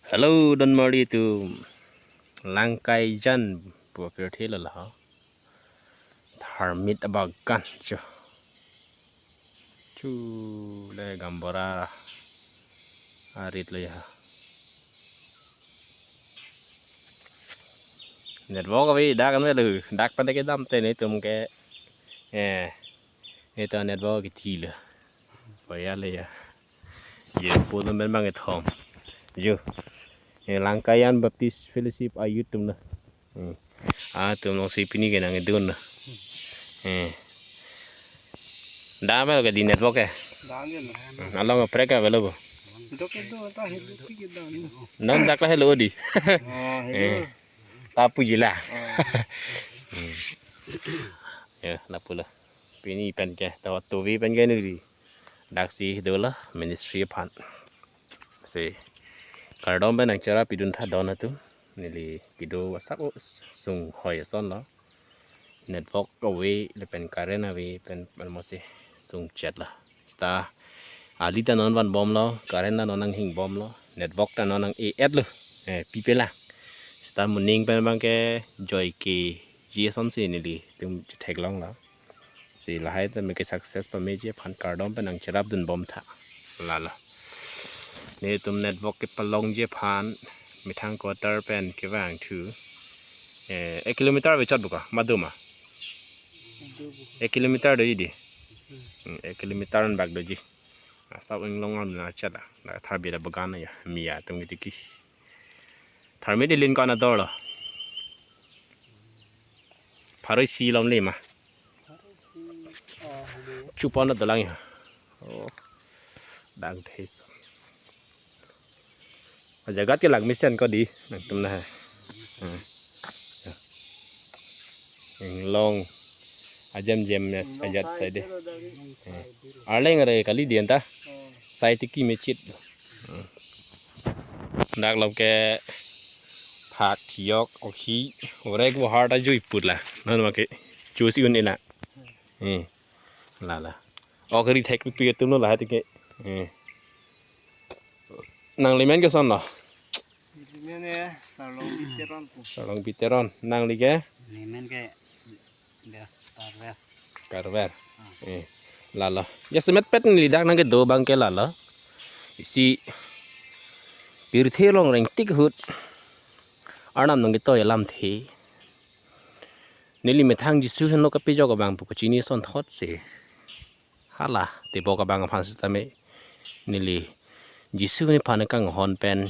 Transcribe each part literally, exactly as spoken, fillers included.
Hello, don marli atum. Langkaijan pu apirthe lo la. Tharmit abagan cho. Chu le gambora arit lo ya. Network ave, dak kan lo, dak pen ke damte netum ke. Eh, netum network ke thi lo. Paya le ya. Ye, po dum pen bang ethom. Yo. Eh, Langkaijan Baptist Fellowship a-youth atum lo. Hmm. Atum along si pini ke nangdun lo. Eh. Dam lo ke di network ke. Dam lo. Hmm, along prek avelo bo. Dok ke do ta helu pi ke dam lo. Non dak la helo di. Ah, helo. Eh. Tapu jila. Ah. Hmm. Ya, lapu lo. Pini pen ke, tawa tuvi pen ke neli. Dak si do lo ministry aphan. Si kardom pen nangcherap pidun tha don atum. Neli kedo asap o sung hoi ason lo. Network ave lapen current ave pen almost si sung chet lo. Seta ali ta non van bom lo, current ta non nanghing bom lo, network ta non nang-e-et lo. Eh, pipe lang. Seta moning pen bang ke joike ji ason si nelitum chetheklong lo. Si lahai ta me ke success pameji aphan kardom pen nangcherap dun bom tha. La la. Netum network kepalongji aphan methang quarter pen kevang thu. Eh, ek kilometer ave chot buka, madu ma. Ek kilometer do di. Hmm, ek kilometer an bak doji. Asap inglong an na chat la. La tharbi la bagan ya, mi atum ketiki. Tharmit ilin ko-an ador lo. Pharo isi lom le ma. Chupon dolang ya. Oh. Dang thes. Ajagat ke lang mesen ko di nangtum na. Hmm. Inglong. Ajam jem mes ajat sai de. Hmm. Arleng re kali di anta. Sai tiki mechit. Hmm. Dak lo ke phat yok ohi orek bo har ta jui put la. Non ma ke. Chusi un ina. Hmm. La la. Ok, ri thek pi tum lo la ha tike. Eh. Nangli men koson lo? Neli men ke Sarlongpi Teron pu. Sarlongpi Teron. Nangli ke? Neli men ke Des Karver. Karver. Ah. Eh. La la. Jasemet pet neli dak nangkedo abang ke la la. Isi pirthe along rengtik ahut Arnam nangketoi alamthe. Neli methang Jisu henlo kapejok abang pu kachini asonthot si. Hala, tebok abang aphan sitame. Neli Jisu nephan kanghon pen.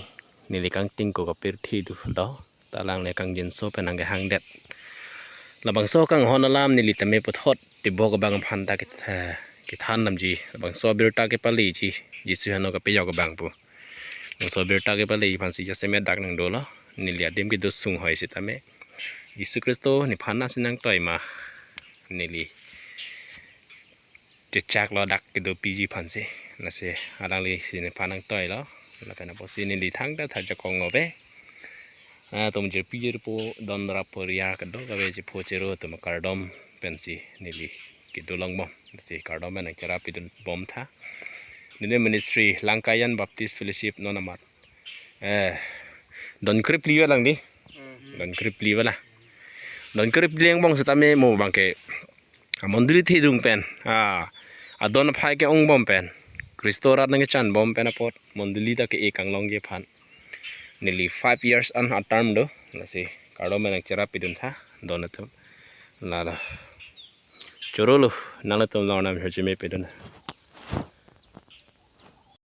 Neli kangting ko kapirthe do lo. Ta alangle kangjinso pen nangkehangdet. Labangso kanghon alam neli tame puthot. Tebok abang aphan ta ketha-, kethan damji. Labangso abirta kepaleji. Jisu henlo kapejok abang pu. Labangso abirta kepale aphan si jasemet dak nangdo lo. Neli adim kedo sung hoi sitame. Jisu Khristo nephan si nangtoi ma neli chechak lo dak kedo piji aphan si. Lasi alangli si nephan nangtoi lo. Lapen apotsi neli thangta tha jakong ave. Atum jirpi jirpo don rap poriar kedo kave chepho chero atum kardom pensi neli kedo long bom. Lasi kardom pen nangcherap pidun bom tha. Neli ministry Langkaijan Baptist Fellowship non amat. Eh, don krip liwa lang di. Hmm. Don krip liwa la. Don krip liang bong sitame mo abang ke. A mondoli thedung pen. Ah, adon aphai ke-ong bom pen. Khristo arat nangkechan bom pen apot. Mondoli ta ke-e kanglongji aphan. Neli five years an a-term do. Lasi kardom pen nangcherap pidun tha. Don atum. La la. Choro lo. Nanglitum long nam hochime pidun.